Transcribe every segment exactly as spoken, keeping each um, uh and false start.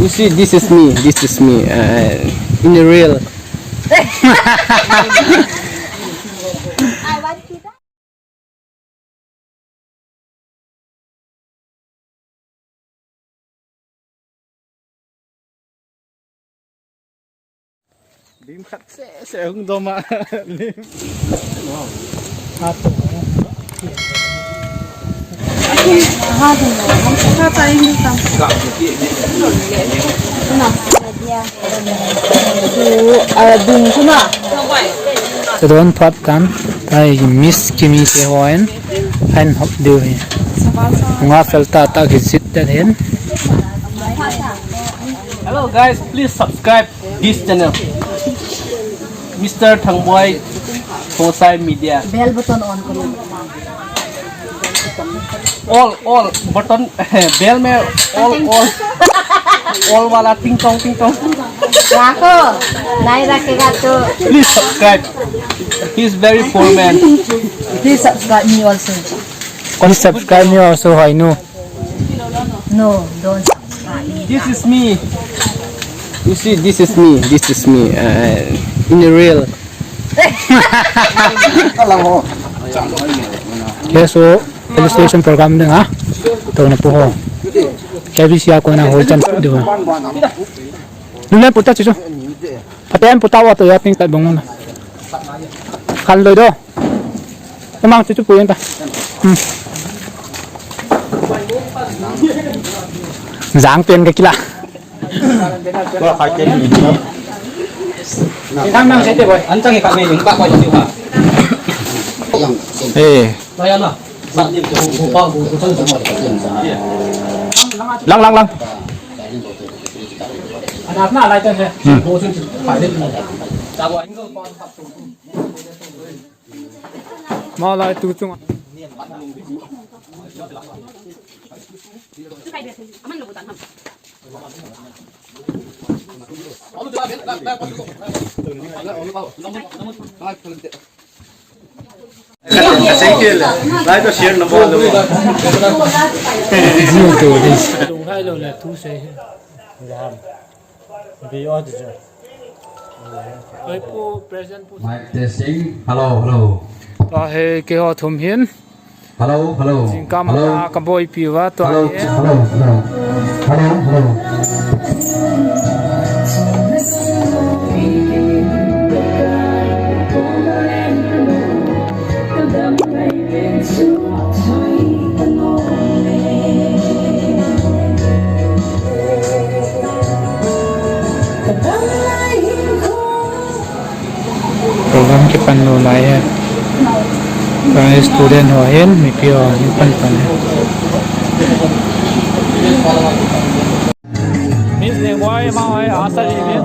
You see, this is me. This is me. Uh, in the real. Dim khat sese hung dom a. Tadon phat tan, tai Miss Kimi te hon, ahin hop diu ahi. Nga fel tah tah kisit ta ahin. Hello guys, please subscribe this channel, Mister Thangboi Thosai Media. Bell button on karo. All, all button, bell mein all, all, all wala ting tong, ting tong. Rakho, nahi rakhega to. Please subscribe. He is very poor man. Please subscribe me also. Please subscribe me also, Hainu. No, don't subscribe. This is me. You see, this is me. This is me. Uh, in the real. Yes, so registration program ding ha. To na po ho. K B C a kona ho chan diu. Lule puta chuchu. Phaten puta wa to ya ting tat bong na. Khan loi do. Amang chuchu puyen ta. Hmm. Jang pen ka kila. Nang nang sete boy. Antang ka me ling pa ko yu ha. Eh. Lang, lang, lang. Hmm. Ma lai tu chunga. Thank you. Like to share number. Video to this. Lunghai lou le thu sei. Be auditor. Oi pu, present pu. Mic testing. Hello, hello. Tua hi keiho thum hin. Hello, hello. Jingkah a kaboipi uva tua hi. Hello, hello. Hello, hello. Program kipan lou lai e. Tua student ho hin, mipi ho hin pan pan e. Miss Lengwai, ma hoi, asa di ni.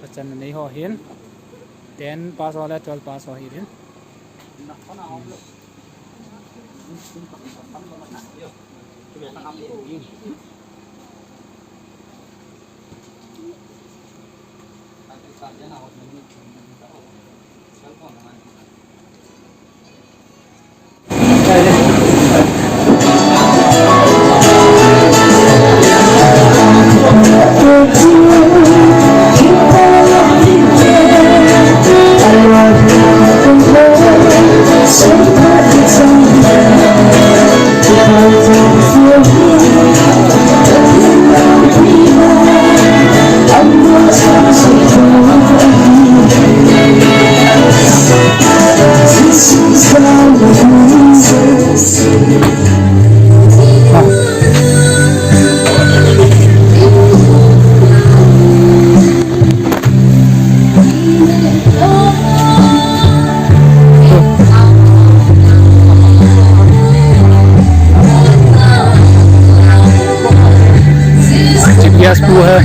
Pachan nei ho hin, ten pass ho le twelve pass ho hi hin. G P S pu hai.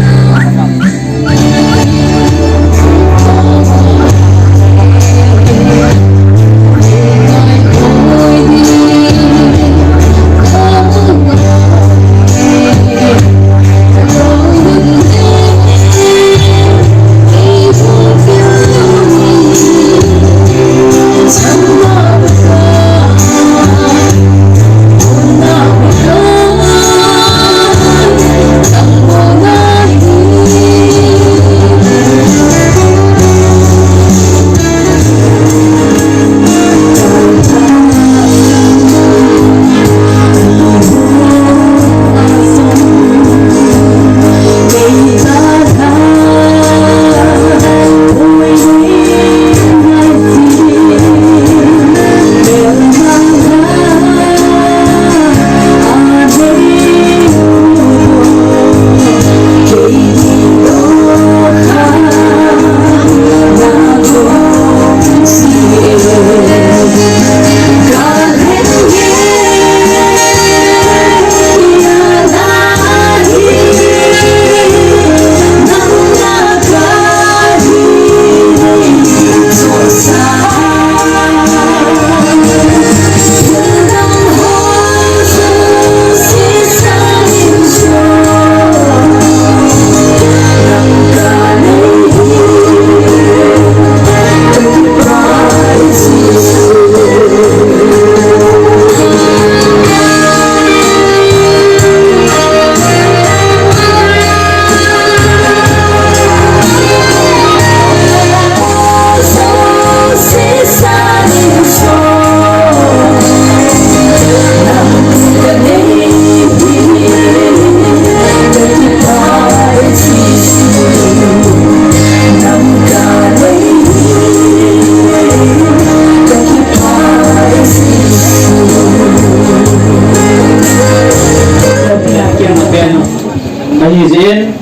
Jin,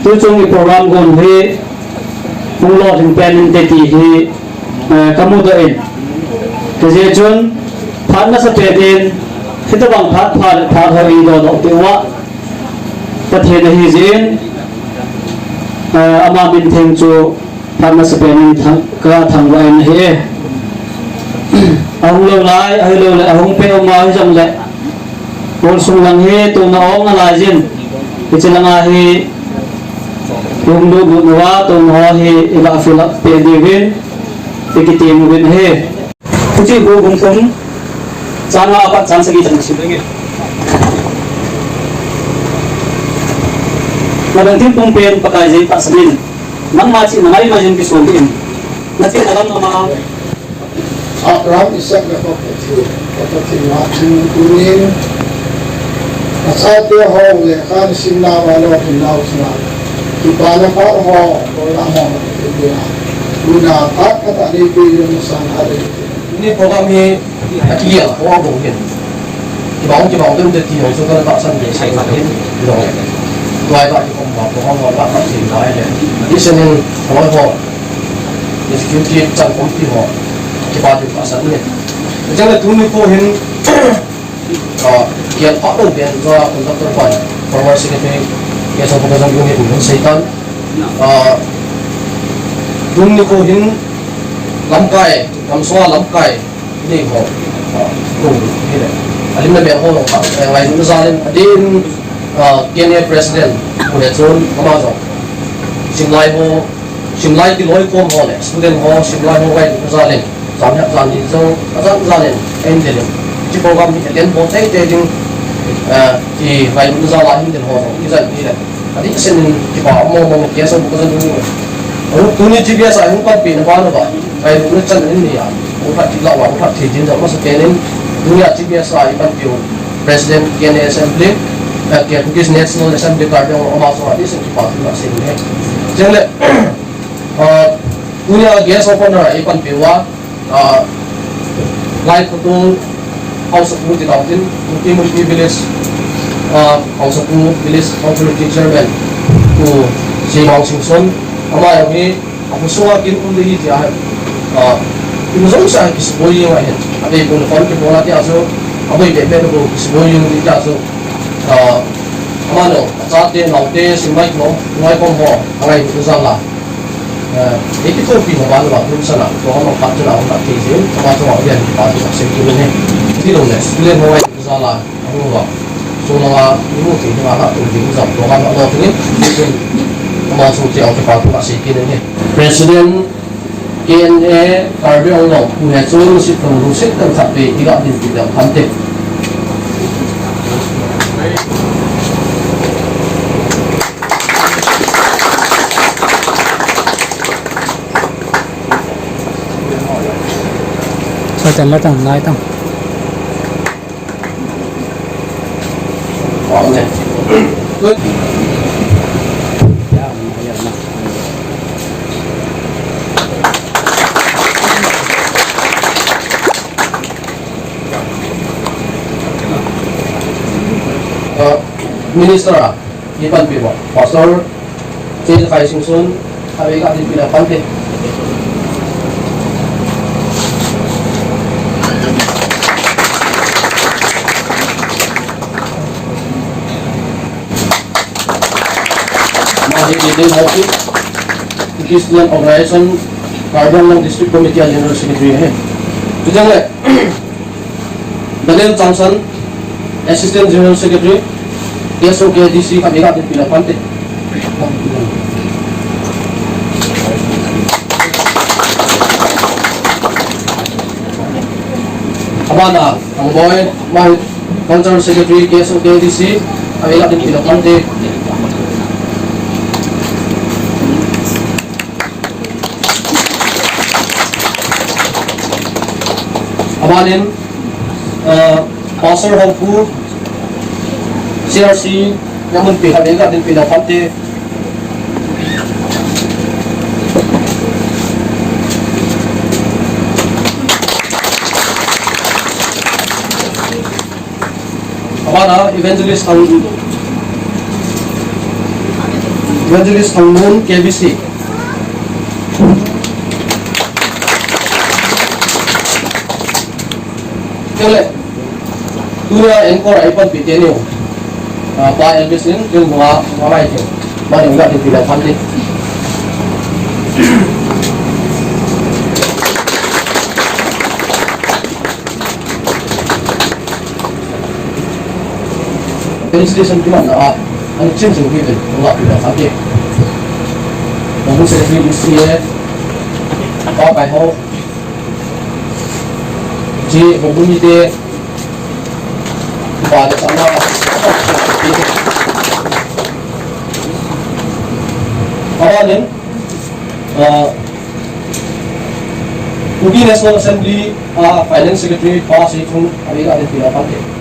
tuchung i program gon hi, hung lolhing pen inte ti hi, eh, kamudoh in. Hijeh chun, phat masapen in, hitobang phat pha le phat ho i dodoh diu a, Pathen ahi jin, eh, ama min theng chu phat masapen in thang, kathangvah in ahi. Ahung lou lai, ahilou le, ahung peh um a hijongle, Kol sung lang hi tuna ong nalai jin. Hiche langa hi hung lut lut uva tuna ho hi iga fill up peh diuvin, ikiti uvin ahi. Hiche gu kum kum chang nga apat chang sagi chan sim lenge. Nadang thil pumpen Pakai jeng tahsan in. Nangma chihna maimai jin kisom in. Nathilna lam ama Abraham, Isaac le Jacob Pathen, Pathen a thum tunin, achate ho lekha nasimna uva lolhinna u chunga kipana phat ho, lolhinna ho Pathen ding a, tuna phat khat a neipeh jing masang a le. Tuni program hi akigel ho abang hin. Kibang, kibang, dem de ti ho chu kana tahsan de sai khat hin. Lo. Tua ba ki kom ba, program ba ba ka thei ba le. Listening ho ho. Executive chan committee ho kipa ding tahsan e. Chule tuni nikho hin, ah, kiat pha lou pen, ah, conductor pan, former secretary, K S O Bokazan Union in seitan. Ah, tuni nikho hin lamkai, lamsua lamkai, ni ho, ah, ko ni le. Alim na pen ho, ah, ngai na zalen, adin, ah, K N A president, ko le chun, ama jong. Simlai ho, Simlai kiloikhom ho le, student ho, simlai ho ngai na jalen, jam hep jam ni jong, ajat jalen, ahin del in. Hiche program hi attend bol teitei ding, eh, ti ngai na jal a hin del ho jong, ijat ni le. Adih sen in kipa mo mo K S O Bokazan Union. Tuni T B S a hung panpi na ba na ba, ngai na chan in ni a, hung phat kit lou a, hung phat thei ding jong masapen in, tuni a T B S a i panpi u, President K N A Assembly, eh, K Bugis National Assembly Karbi Anglong ama jong adih sen kipa thu kasei in ahi. Chule, Ah, tuni a guest of honor a i panpi uva, ah, Laiphutu Haosapu ti tau tin, Kuki Munpi Village, ah, Haosapu Village Authority Chairman, Pu Seimang Singson, ama jong hi, akhosung a kin um ding ahi tia, ah, kin jong sa kisuboi jeng ahin, adei pu le phone kibol a tia chu, aboi beh beh le pu kisuboi jeng ding tia chu, ah, ama jong, achate, naote, simlai ho, ngai kom ho, angai hu jal a. Eh, ikithopi na ban uva, tun sana, program a pat chun a hung khat thei jeng, ama chunga ulian kipa thu kasei kit in ahi. Tilou le, student ho ngai jal a, ahung uva. Chulanga, imu thei dinga, khat tum ding jong, program a lo tung in, ama chung tia kipa thu kasei kit in ahi. President, K N A, Karbi Anglong, Pu Hechun, Sitthang, Lusitthang khat vei, iga dinpi leu phante. Sa chan la tang, lai tang. Uh, Minister a, i panpi uva, Pastor J. Khai Singson, khatvei ga dinpi leu phante. Ama hi Daniel Haokip, Christian Organization, Karbi Anglong District Committee a General Secretary ahi. Chuteng le, Daniel Changsan, Assistant General Secretary, K S O K D C, khatvei ga dinpi leu phante. Abana, Angboi, ama hi Cultural Secretary, K S O K D C, khatvei ga dinpi leu phante. Abanin, uh, Pastor Haokip, C R C, Nyamunpi, khatvei ga dinpi leu phante. Abana Evangelist Thang, Evangelist Thangmun, K B C. Chule, tuna encore a ipanpi teni u, ah, Pa Elvis in, tun bunga, bunga mai teni. Ba ding ga teni pila thampi. Felicitation kimanna a, an chin chin kipe, nga pila thampi. Namu se fi isi e, Pa Kaiho, Chi, Bogumite, Pa de Sama, Pa Len, ah, Kuki National Assembly, ah, Finance Secretary, Pa Seithum, a ri la de pila pate.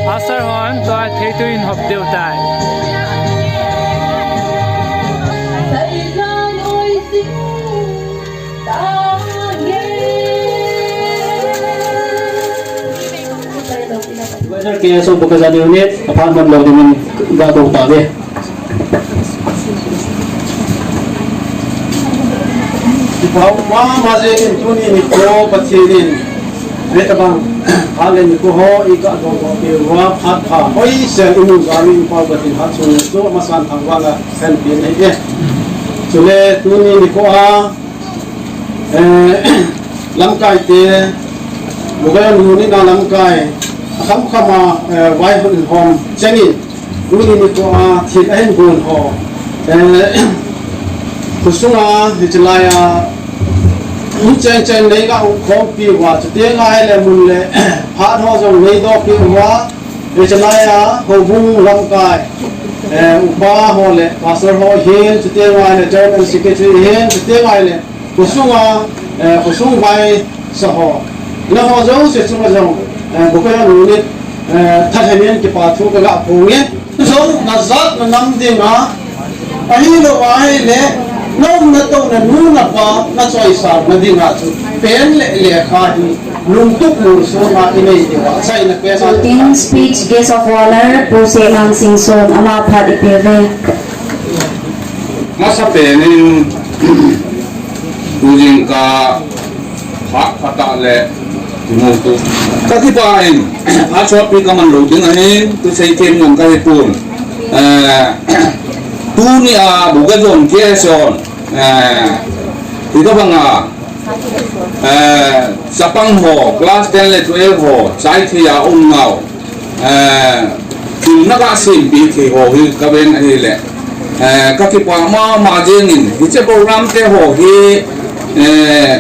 Pastor hon, tua thei tuin hop deu tai. K S O Bokajan unit, aphat man lou dingin ga kou tave. Kipa um mama jengin tuni nikho Pathen in, ve tabang, hale nikho ho i ga dong ho pe uva, phat pha hoisen i mu jal in Pathen hat sung chu masan thangvah a kan pe nei e. Chule tuni nikho a, Eh, lamkai te, Bugajan nu nina lamkai, akham kham a, eh, vaihom chengin, tuni nikho a thil ahin gon ho. Eh, khosunga, hiche lai a, mi cheng cheng nei ga um khompi uva, chuteng ahile mun le, phat ho jong nei doh pi uva, hiche lai a, houbung lamkai, eh, upa ho le, pastor ho hin, chuteng ahile, chairman secretary hin, chuteng ahile, Khosunga, eh, khosung vaisa ho. Nangho jouse chunga jong, eh, Bukajan unit, eh, thalheng in kipa thu kaga phong e. Jong najat nanam dinga, ahilou ahile, na um na toh na nu na pa na choisang na dinga chu, pen le lekha hi, lungtup molso a inei diuva, achaina pen a. Fourteen speech guest of honor, Pu Sehman Singson, ama phat ipe uve. Masapen in, tujingkah phat phatah le, imutu. Kakipah in, phat sotpi kaman lou ding ahin, thusei them jong kahipon. Eh, tunia Bugajon K S O, eh, itobanga, eh, chapang ho, class ten le twelve ho, chai thei a um nau. Eh, thil naga sempeh thei ho hi kaven ahile, eh, kakipah mama jengin, hiche program te ho hi, eh,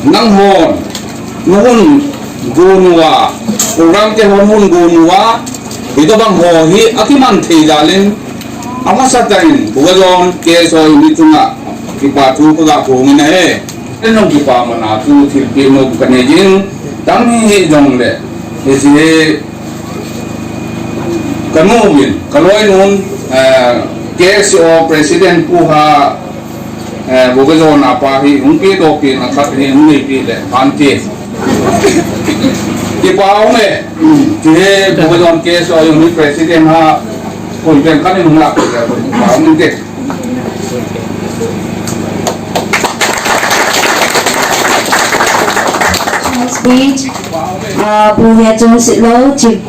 nanghon, nahung gon uva, program te ho nahung gon uva, hitobang ho hi akiman thei jal in, amasatah in, Bugajon K S O unit chunga, kipa thu kaga phong in ahi. Ken jong kipa mana thu thilpeh nom kanei in, tam hih jongle, hiche hi kanu in, kaloinun, eh, K S O President Pu Ha, Eh, Bukejona pa hi hung pedoh pi na khat hi hung nei pi le phan ti. Kipa hung e, ti he Bukejona K S O Unit President ha, koi pen khat in hung lah pi le, kipa hung ti. Next speech, uh, Pu Hiachun Sitlou, Chief.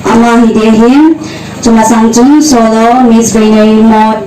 Ama hi ding ahin, chunga sang chun solo, Miss Veinei Mot.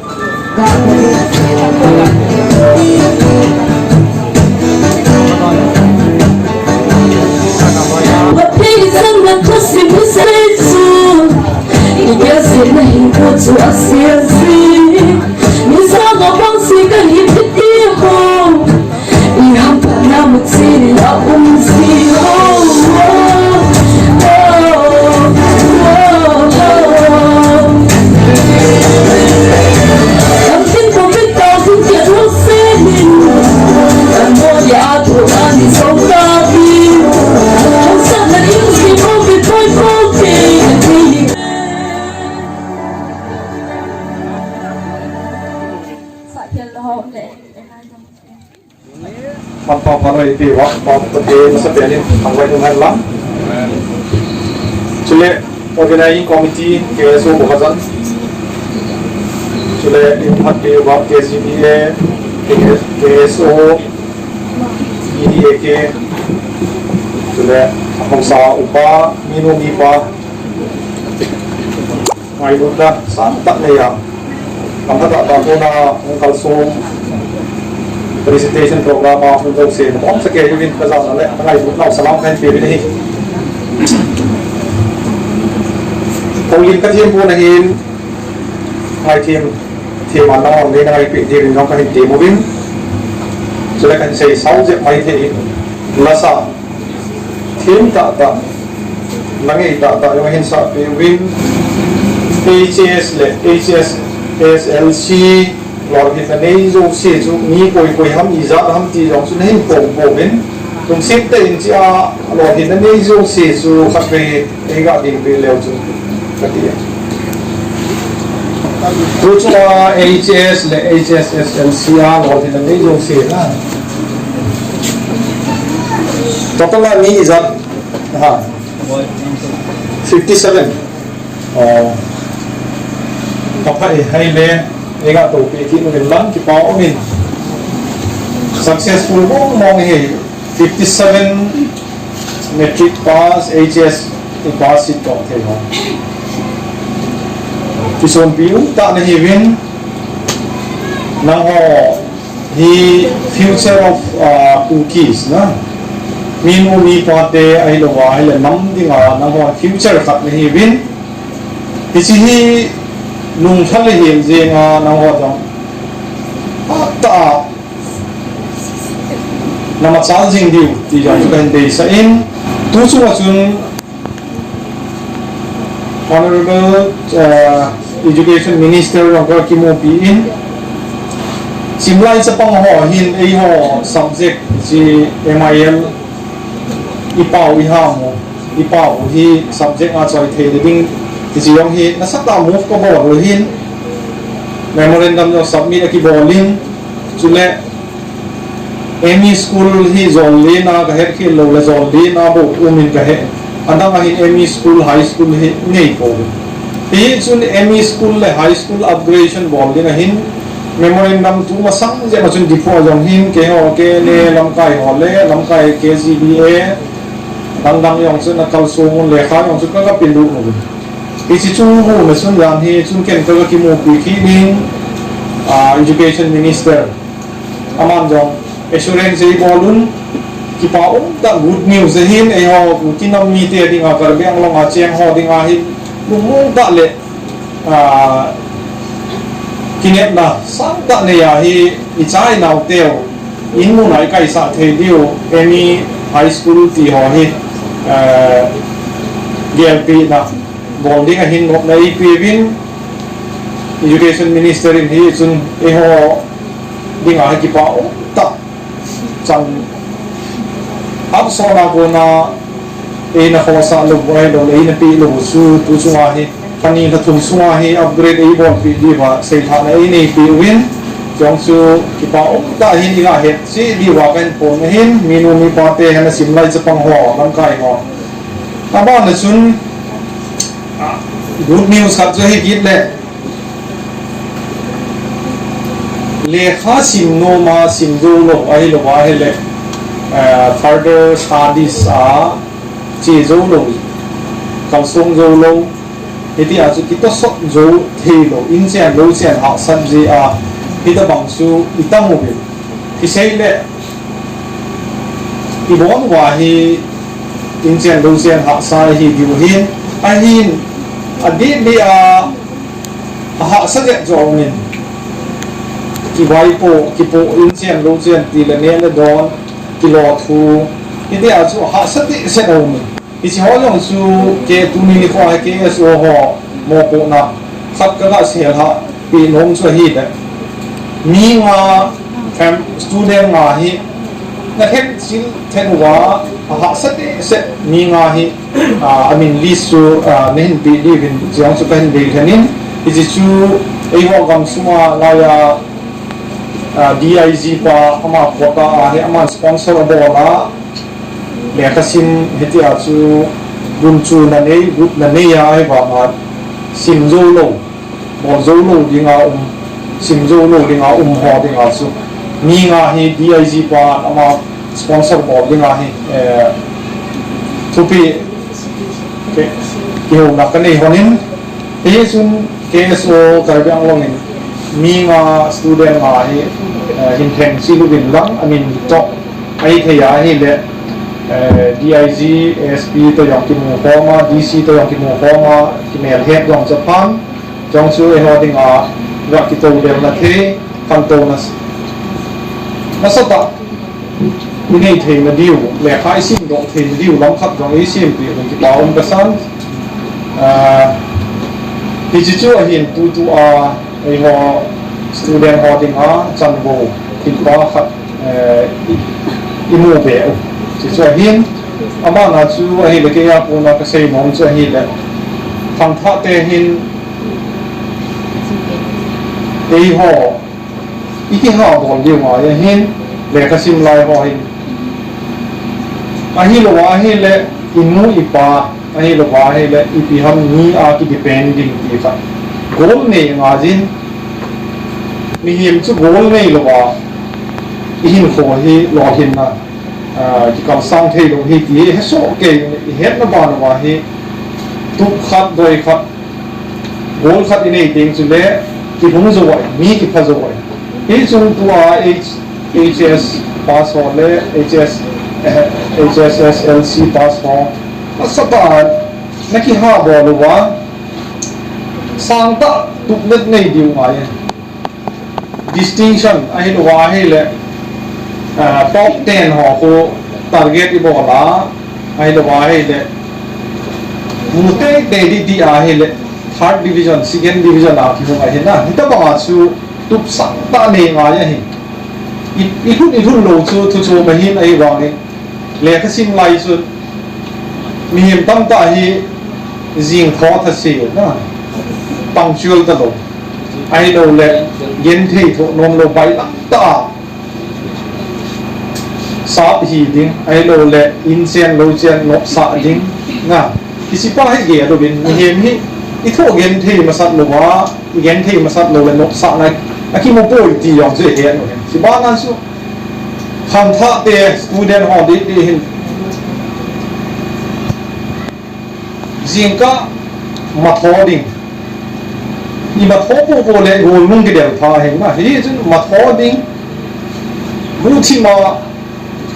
Manpha pha noi pi uva, pa, pa te masa pen in thangvah in um hen lang. Chule Organizing Committee, K S O Bokajan. Chule in phat pi uva, K Z B A, K S O, E D A K. Chule a hausa upa, minu mipa. Ngailutna sangtah nei a, lamkhat a kona hung kalsong felicitation program a hung jouse, nomsa kei uvin ka jana le ka ngailutna u salam kahin pe uvin ahi. Houlim ka them pon ahin, ngaithem, them a nangho neina ngaipi diuvin jong kahin tem uvin. Chule kahin seisao jep mai thei in, lasa them tahtah, na ngei tahtah jong ahin sahpeh uvin, H S le H S S L C lolhinna nei jouse chu mi koi koi ham, ijat ham ti jong chu nahin phong pouvin, lungset tah in chea lolhinna nei jouse chu khatvei eiga dingpeh leu chun kati a. Tu chunga H S le H S S L C a lolhinna nei jouse na. Total a mi ijat ha. Fifty seven. Oh. Kapha e, hei le, eiga tohpeh kit uvin lang kipa umin. Successful mong mong hi. Fifty seven matric pass, H S i pass it toh thei ho. Kisonpi um tah nahiuvin, nangho hi future of, uh, Kukis na. Minu mipa te ahilouva, ahile nam dinga nangho future khat nahiuvin. Hiche hi lungthim le hel jenga nangho jong phatah a na machal jing diu ti jong chu kahin deisah in, tu chunga chun Honorable, uh, Education Minister jong kakimupi in, simlai chapang ho hin eiho subject hiche M I L i pau i ham u, i pau u hi subject a choi thei le ding, hiche jong hi nasatah a move kabol u ahin, memorandum jong submit akibol in, chule M E school hi jol lena kahet khel lou le jol lena bou um in kahe. Adang a hin M E school, high school hi nei pouvin. Hichun M E school le high school upgradation bol ding ahin memorandum tu masang jep a chun Diphu a jong hin keiho K N A lamkai ho le lamkai K Z B A dang dang jong chun akalsong un lekha jong chu ka, kapelut uvin. Hiche chu mu na chun jan hi chun ken ka, kakimupi kit in, ah, Education Minister aman jong assurance eibol un, kipa um tah good news ahin, eiho Kuki nam mite dinga Karbi Anglong a cheng ho dinga hin lungmong tah le, ah, kinepna sangtah nei ahi, icha inao teu in mun a ikaisah thei diu M E high school ti ho hi, ah, gelpina bol ding ahin nopna eipeuvin, Education Minister in hichun eiho dinga hi kipa um tah chan, apsona kona eina khohsah lou u ahilou le eina peh lou u chu tu chunga hi lha ni lha thum sunga hi upgrade eibolpeh diuva seilhahna eineipeuvin, Jong chu kipa um tah in i nga het cheh diu va kahin phon ahin, minu mipa te, hena sim lai chapang ho, lamkai ho. Abana chun, ah, good news khat chu hi kit le. Lekha sim nom a sim jou lou, ahilou va ahile, eh, further studies a che jou lou, kalsong jou lou, hitia chu kitosot jou thei lou, inchen louchen hahsat jeh a, hitabang chu i tang uvin. Kisei le, i bon uva hi, inchen louchen hahsa hi diu hin, ahin, adeh deh a, ahahsa jep jo min. Kivaipo, kipo, inchen louchen ti le neh le don, kilo thu, hitia chu ahahsa dehset jo min. Hiche ho jong chu kei tuni nikho hi K S O ho mopohna khat ka ga seiha peh nom chu ahile. Mi nga, fam-, student nga hi, na khen chil then uva, ahahsa dehset mi nga hi, ah, amin list chu, ah, nahin peh diuvin, jong chu kahin dei lhenin, hiche chu eiho gamsunga laiya, ah, D I G pa ama quota a hi, aman sponsor abol a, lekha sim hitia chu gunchu na nei, gut na nei a, ahivanga sim jou lou, bol jou lou dinga um, sim jou lou dinga um ho dinga chu mi nga hi D I G pa ama sponsor bol dinga hi, eh, thupeh, ke, kihouna ka nei lhonin, hichun K S O Karbi Anglong in mi nga student nga hi, eh, hin theng chil uvin lang, amin toh ahithei ahile, eh, D I G, S P toh jong kimu khom a, D C toh jong kimu khom a, kimelhet jong chu apha, jong chu eiho dinga ga kitodelna thei, khantouna s-, nasatah i nei theina diu, lekha i simdoh theina diu lam khat jong i sempeh uvin kipa um kasan. Ah, hiche chu ahin tutua eiho student ho dinga chanvo thilpha khat, eh, i, i mu be u. Hiche chu ahin, abana chu ahile kei a kona ka seinom chu ahile, khangthah te hin eiho i kihabol diu ngai ahin, lekha sim lai ho hin. Ahilou ahile, i nu i pa, ahilou ahile, ipi ham mi a kidepend ding ti kha. Goal nei ngai jin, mihem chu goal neilou a, i hinkho hi lolhinna, ah, kikalsang theilou hi ti hi hesoh kei, i hetna ban uva hi, tup khat, doi khat, goal khat i nei teng chule, kihung jou ahi, mi kipha jou ahi. Hichun tua H-, H S pass ho le H S, eh, H S S L C pass ho, asatah a na kihabol uva, sangtah tup let nei diu ngai. Distinction, ahilou ahile, ah, top ten ho khu target i bol a, ahilou ahile, mu teitei ding ti ahile, third division, second division a kihung ahina, hitabanga chu tup sangtah nei ngai ahi. I, i lhun, i lhun lou chu, thu chom ahin ahivangin, lekha sim lai chun, mihem tamtah hi jing tho thase na, punctual talou. Ahilouleh, genthei thoh nomlou, bailam tah a sap hi ding, ahilouleh, inchen louchen nopsah ding, na. Hichepa hi gel uvin, mihem hi, i thoh genthei masat louva, i genthei masat louleh nopsahna akimu poi ti jong chu i het uvin. Hiche bana chu, khangthah te, student ho ding, ding hin, jingkah matho ding. I matho popo le golnung kidel pha ahi na. Hichun matho ding. Buthima,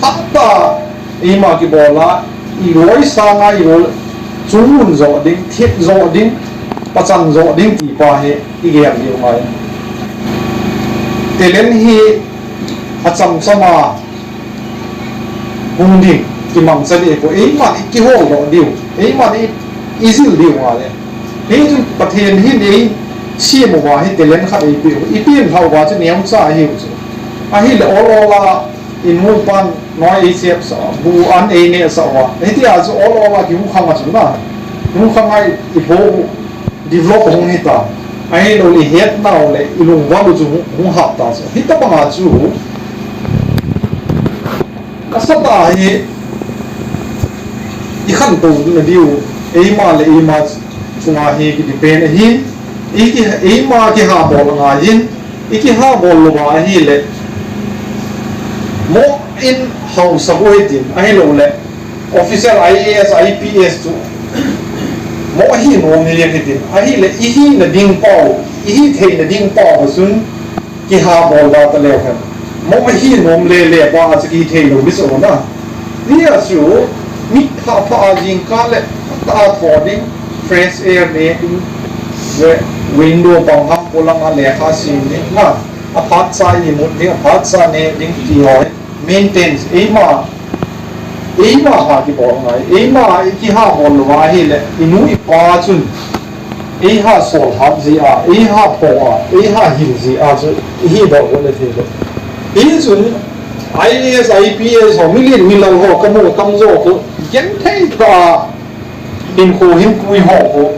hatah, eima kibol a, i loi sanga i loi chungnung jo ding, thip jo ding, pachan jo ding tipa hi i gel diu ngai. Talent hi achamchama hung ding, kimangcha ding ahipoi, eiman i kihol doh diu, eiman i, i jil diu ngai. Hichun Pathen hin eisem uva hi talent khat eipeh u, i peng lhah uva chu neocha ahiu chu. Ahile ol ol a, i nu i pan noi eisep sah, bu an eineh sah uva. Hitia chu ol ol a kihung khang a chu na. Hung khang a i lho u, develop hung hita. Ahilouleh ihetnau le ilungval u chu hung, hung hap ta chu. Hitobanga chu asatah a hi ikhantou nadiu, eima le eima chunga hi kidepend ahin, iki, eima kihabol angaiyin, ikihabol louva ahile, moh in haosa bou hitin, ahilouleh officer I A S, I P S chu moh hi nom hi hitin, ahile ihina ding pau, ihitheina ding pau chun kihabol da taleu hen. Moh hi nom lele pa chu kihithei lou ding chu na. Hia chu mi phapha a jingkah le ta tho ding, fresh air ne ding, le window bang ham polanga lekha sim ding na. Aphatcha imut ding, aphatcha ne ding ti ho hi. Maintenance, eima, eima ha kibol ngai, eima ikihabol louva ahile, inu ipa chun, eiha solhat jia, eiha pho a, eiha hil jia chu, ihidoh le theilou. Hichun, I A S, I P S ho, milen milal ho, kamu tamjo khu, genthei tah a, hinkho hinpui ho khu,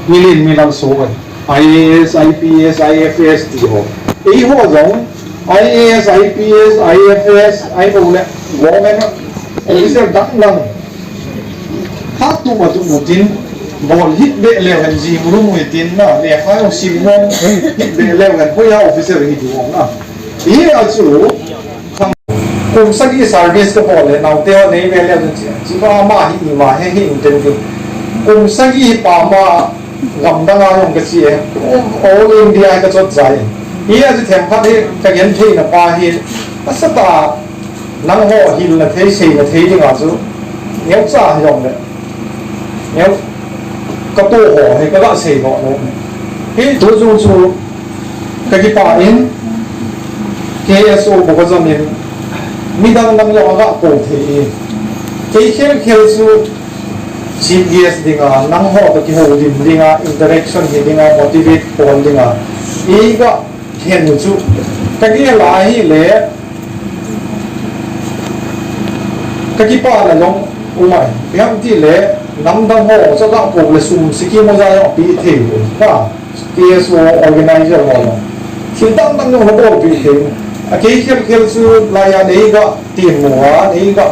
milen milal soh e. I A S, I P S, I F S ti ho. Eiho jong, I A S, I P S, I F S, ahilouleh government officer dang dang. Khat tum a tum utin, bol hih beh leu hen jing rum utin na, lekha jong sim nom hih beh leu hen, hoiya officer hi diu na. Hia chu, kum sagi service kabol le, naote ho neive leu hen, chiva ma hi, ima hi, hi interview. Kum sagi hi pama, gamdang a jong kache e, all India hi kachot jai. Hia chu themkhat hi kagentheina pa hi, asatah a, nangho hilna thei, seina thei dinga chu, neocha hijongle, neo, katoh ho hi kaga seidoh lou. Hitu jong chu, kakipah in, K S O Bokajan in, midang dang jong aga kou thei in. Kei khel khel chu, Chief guest dinga, nangho toh kihoulim dinga, interaction hi dinga, motivate bol dinga, iga lhen u chu, kagel a ahile, kakipana jong um ahi. Ipi ham itile, namdang ho chu aga kou le sum sikimo ja jong apeh thei u, na. K S O organizer ho jong thil dang dang jong nabolpeh thei. Akei khel khel chu laiya neiga temu a, neiga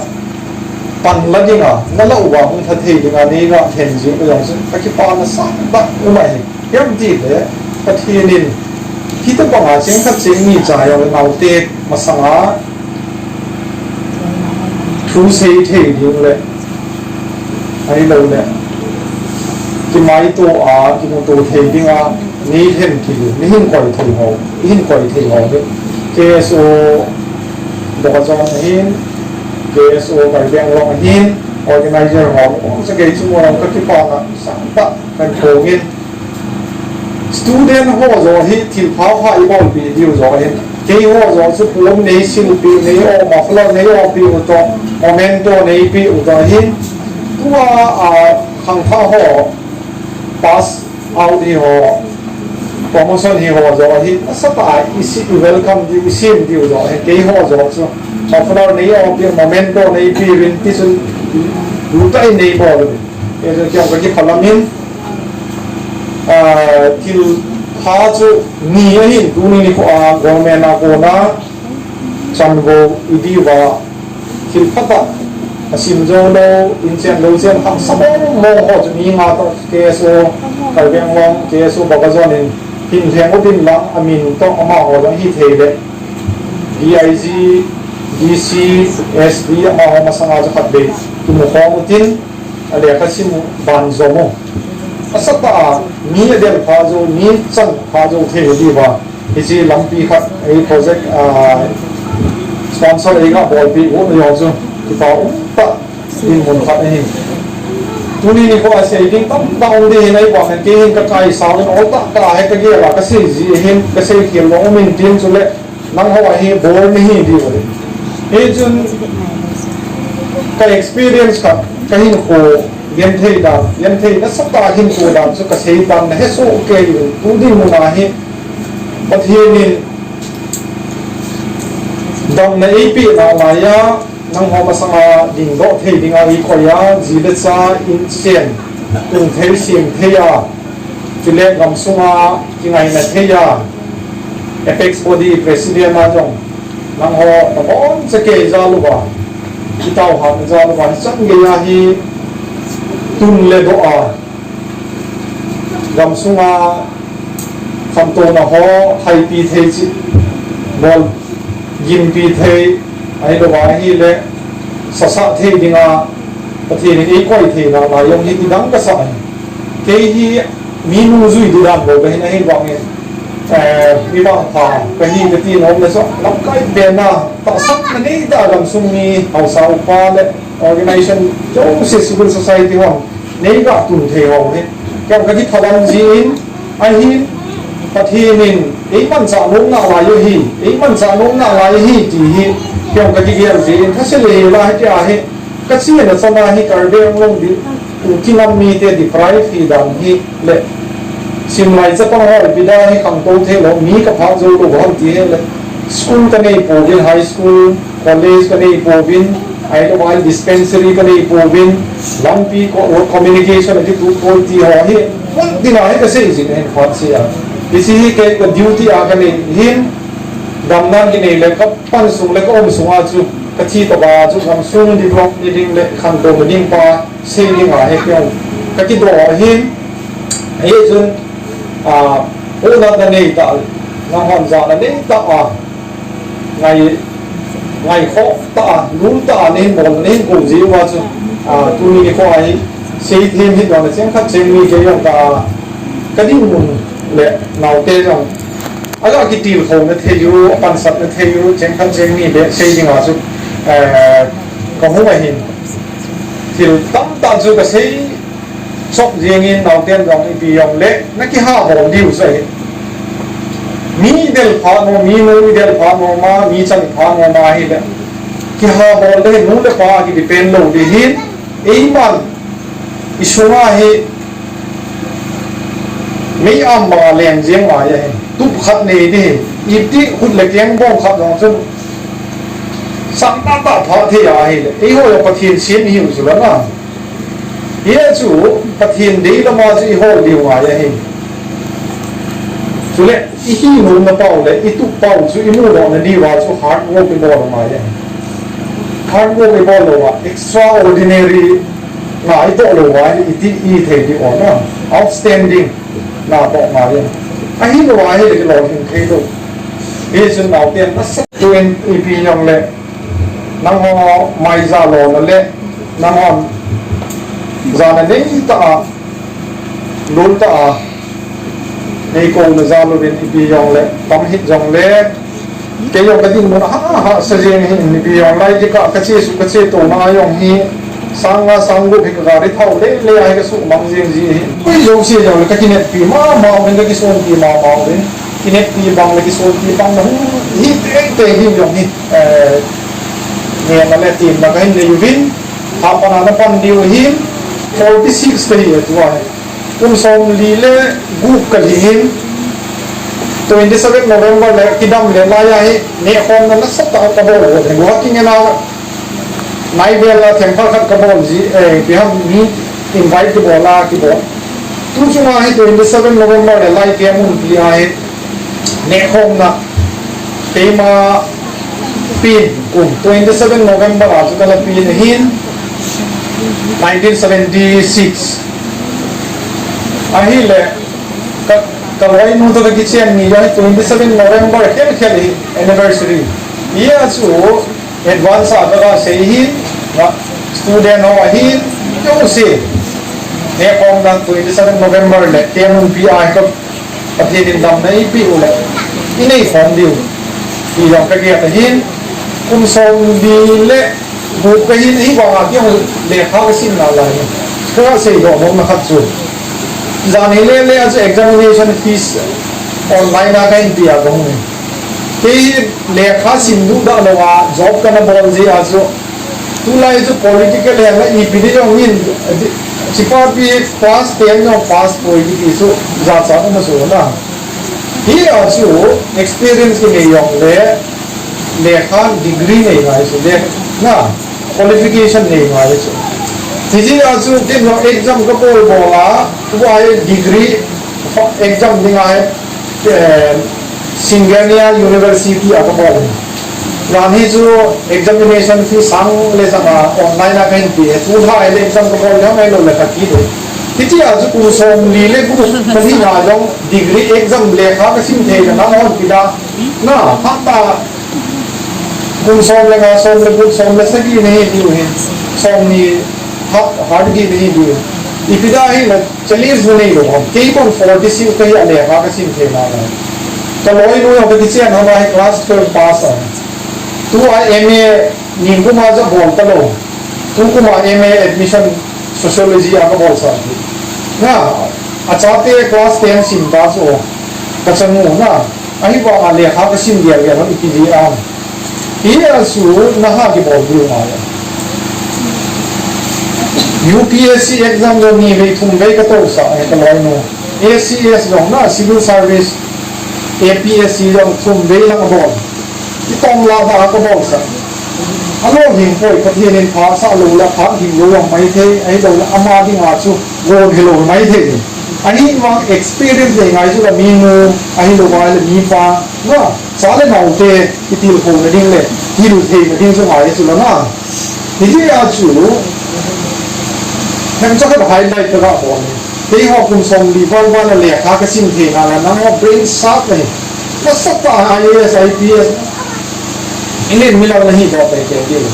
panla dinga, nalah uva hung lha thei dinga neiga lhen jing u jong chu kakipana sangtah um ahi. Ipi ham itile, Pathen in hitobanga cheng khat cheng ni cha jongle naote masanga thu sei thei ding le, ahilouleh, kimaito a, kimuto thei dinga, neilhen kit u, neihin koi thei ho, ihin koi thei ho hi, K S O Bokajan ahin, K S O Karbi Anglong ahin, organizer ho, ong sa kei chu mo kakipana sangtah kahin phong in, student ho joh hi thil pha pha ibolpeh diu joh ahin. Keiho joh chu pon neisilpeh, nei-o muffler nei-o peh u toh, memento neipeh u toh ahin. Tua, a, khangthah ho, pass out hi ho, promotion hi ho joh ahin. Asatah a isi, i welcome diu, isem diu joh ahin. Keiho joh chu muffler nei-o peh, memento neipeh uvin, tichun lutah in neibol uvin. Hichu kei jong kakipah lam in, ah, thil pha chu ni ahin, tuni nikho a government a kona chanvo idiuva thil phatah a sim jou lou, inchen louchen hahsa mong mong ho chu mi nga toh K S O Karbi Anglong, K S O Bokajan in hin lheng uvin lang amin toh amaho jong hithei le D I G, D C, S D amaho masanga chu khatvei kimu khom utin, alekha sim u banjom u. Asatah a, mi adel pha jou, mi chan pha jou thei diuva. Hiche lampi khat, ei project, ah, sponsor eiga bolpeh u jong chu, kipa umtah dinmun khat ahi. Tuni nikho a sei ding tamtah um ding ahin, ahivangin kei hin kakaisau in ol tah tah hi kagel a kasei ji ahin, kasei khel lou um in tin chule, nangho hi bore nahi diu ahi. Hichun ka experience khat, kahinkho genthei dan, genthei nasatah a hinkho dan chu kasei tan nahe soh kei uvin, tu dinmun a hi Pathen in damna eipeh nalai a, nangho masanga dingdoh thei dinga eikoi a, ji le cha, inchen, tung thei, sem thei a, Chule gamsunga kingaina thei a Apex Body President a jong nangho nabonchauva kei jal uva, kitao hahna jal uva, hichan geiya hi tun le doh a gamsunga khantouna ho haipi thei, chibol gimpi thei, ahilouva ahile sasah thei dinga Pathen in eikoi theina lai jong hi kidang kasah ahi. Kei hi mi nungjui didan bou kahin, ahivangin, eh, mi vangpha kahi kati nom le chu lamkai penna, tahsanna neitah a gamsung mi, haosa upa le organization jouse, civil society hon neigah tun thei ho hi kei kakiphalam jin, ahin Pathen in eimanchah nom nalai u hi, eimanchah nom nalai u hi ti hi kei kakigel jin, thase le hela hitia hi kachena chana hi Karbi Anglong di, Kuki nam mite deprive hi dan hi le simlai chapang ho ipi dan hi khangtou theilou, mi kaphah joulou ham ti hi le, school kanei pouvin, high school, college kanei pouvin, ahilouva dispensary kanei pouvin, lampi co-, communication akituh poi ti ho hi, hung dinga hi kasei jin ahin phatseh a. Hiche hi kei ka duty a kanei hin, damna kinei le kapan sung le kaum sunga chu, kathi tobang a chu gamsung develop ding le khantouna ding pa sei dinga hi kei kakidoh ahin, hichun, ah, pohnatna neitah, nanghon jana neitah a, ngai, ngaikhoh tah a, lul tah a neihin bol, neihin kou jeh uva chu, ah, tuni nikho a hi seithem hih lona cheng khat cheng ni kei jong ka, kadinmun le naote jong aga kitilkhouna thei u, apansatna thei u cheng khat cheng ni le sei dinga chu, eh, kahung ahin, thil tamtah chu kasei chop jengin, naoten jong ipi jongle nakihabol diu chu ahi. Mi idel phat nom, mi nu idel phat nom a, mi chan iphat nom ahile, kihabol le nu le pa kidepend lou ding ahin, eiman isunga hi mei am banga leng jeng ngai ahi. Tup khat nei ding ahi. Iti khut le keng bong khat jong chun sang tahtah pha thei ahile, eiho jong Pathen sem ihiu chu la na. Hia chu Pathen dei lama chu ihol diu ngai ahi. Chule ihi nomna pau le itup pau chu imu louva diuva chu hard work ibol ngai ahi. Hard work ibol louva, extraordinary na itoh louva iti ithei diu ham? Outstanding na toh ngai ahi. Ahilouva ahile kilolhin theilou. Hichun naoten nasatah in ipi jongle, nangho maija lona le, nanghon jana neitah a, lul tah a neikouna jal uvin, ipi jongle tam hih jongle, kei jong kadinmun ahahsa jeng ahin, ipi jong lai dika kache suh kache touna jong hi, sang nga sang gup hi kagari thao lele a hi kasuhmang jeng ji ahin. Koi jouse jongle kakineppi mama uvin, kakisonpi mama uvin. Kineppi bang le kisonpi bang le hung hi teitei hi jong hi, eh, ngenna le temna kahin nei uvin, hapan a napan diu ahin, forty six kahi e tua hi. Kum somli le gup kalhin, twenty seven November le kidam le laiya hi nehkhomna nasatah a kabol bol hi. Guwahati ngena naivel a themkhat khat kabol ji, eh, ipi ham mi invite kibol a kibol. Tu chunga hi twenty seven November le lai pen umpi a hi nehkhomna keima pen kum twenty seven November a chu kala pen ahin, nineteen seventy six. Ahile ka, kaloinu toh kakichen ni jong hi twenty seven November khel khel hi anniversary. Hia chu advance a kaga sei hi, na student ho ahin, jouse nehkhomna twenty seven November le pen umpi a hi ka Pathen in damna eipeh u le inei khom diu ti jong kagel ahin, kum somli le gup kahin, ahivanga kei jong lekha kasim nalai. Kaseidoh nomna khat chu, jan hi lele a chu examination fees online a kahin pe a kahung hi. Kei hi lekha sim duhdah louva job kana bol jeh a chu, tulai chu political henga ipi ding jong min, chipapi pass ten jong pass poi kiti chu jachat uma chu na. Hia chu experience kinei jongle, lekha degree nei ngai chu le na, qualification nei ngai chu. Hijeh a chu ken jong exam kabol bol a, tua hi degree Exam ding ahi, eh, Singareni University a kabol. Jan hi chu examination fee sang le sang a online a kahin pe. Tu lha le exam kabol le mai lo le kati le. Hitia chu kum som li le kum pali na jong degree exam lekha kasim thei na nang hon pida. Na, hata kum som le nga, som le gup, som le sagi nahi diu hi. Som ni ha, ha di nahi diu. Ipi da hi na challenge na nei lou ham. Kei kon forty six kahi a lekha kasim thei na na. Kaloinu jong kati chen ham ahi class twelve pass a. Tua M A ni kum a ja bol talou. Tu kum a M A admission sociology a kabol sa. Na, achate class ten sim ta so. Kachanu na. Ahivang a lekha kasim gel gel ham ipi ji am. Hia chu naha kibol diu ngai. U P S C exam jong ni vei thum vei katousah e kaloinu. A C S jong na civil service, A P S C jong thum vei lang kabol. Itom la ba kabolsah. Alolhing poi, Pathen in phat sah lou le phat hing lou jong maithei, ahilou le ama dinga chu gon hilou maithei. Ahivang experience nei ngai chu la minu, ahilou le mipa. Na, cha le nao te, kitilkhouna ding le, hil theina ding chu ngai chu la na. Hijeh a chu, themcha khat highlight kaga bol e. Keiho kum som li val val a lekha kasim thei na la, nangho brain sharp nahi. Nasatah a I A S, I P S, Indian mi lo nahi bol teitei diu.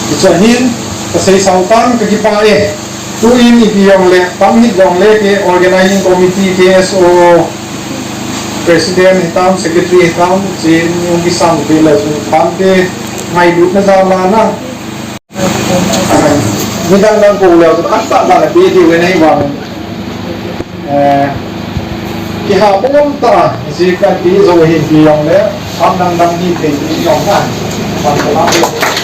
Hiche hin, kasei sao tan kakipah e. Tuin ipi jong le, tam hih jong le, kei organizing committee, K S O president hitam, secretary hitam, chen jong kisam te le, chun phante ngailutna jal a na. Midang dang kou leu, antah dan a pe diu ve nei vang. Eh, kiha bom tah, ji kati jou hin ipi jong le, pham dang dang hithei ti jong na. Pham dang dang.